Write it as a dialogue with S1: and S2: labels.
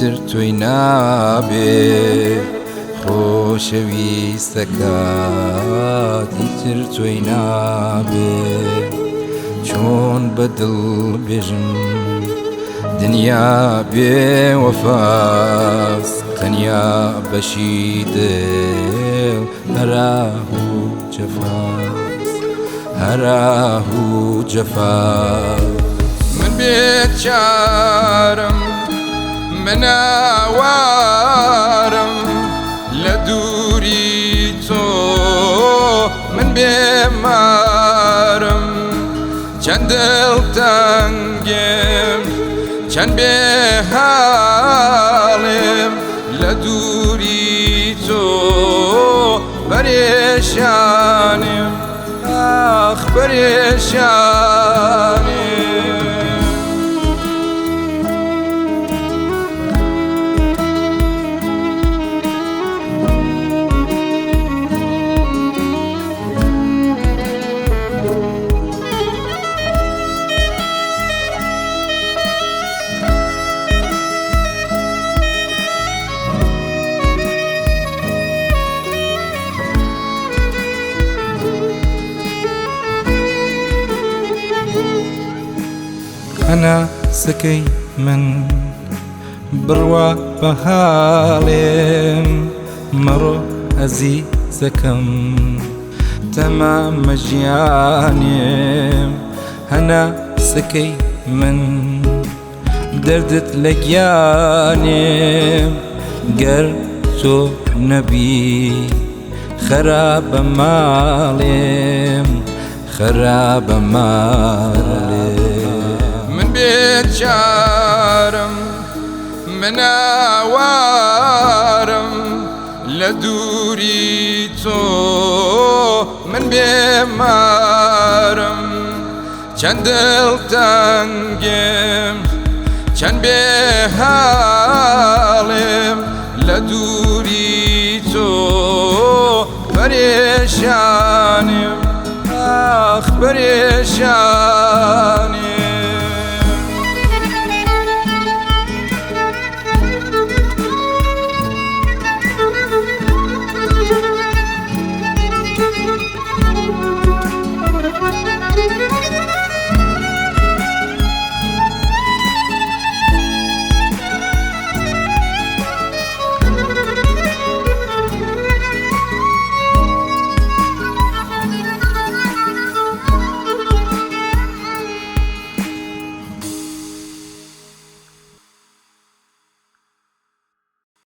S1: ئیتر تۆی نابێ خۆشەویستەکات ئیتر تۆی نابێ چۆن بە دڵ بێژم دنیا بێ وەفاس تەنیا بەشی دڵ هەراه و جەفاس هەراه و جەفاس من بێچارم من ئاوارم لە دووری تۆ من بێمارم چەند دڵتەنگم چەند بێحاڵم لە دووری تۆ پەرێشانم ئاخ پەرێشانم. هەناسەکەی من بڕوا بە حاڵێم مەڕۆ ئەزیزەکەم تەمامە ژیانێم هەناسەکەی من دەردت لە گیانێم گەر تۆ نەبی خراپە ماڵێم خراپە ماڵێم من بێچارم من ئاوارم لە دووری تۆ من بێمارم چەند دڵتەنگم چەند بێحاڵم لە دووری تۆ پەرێشانم ئاخ پەرێشانم.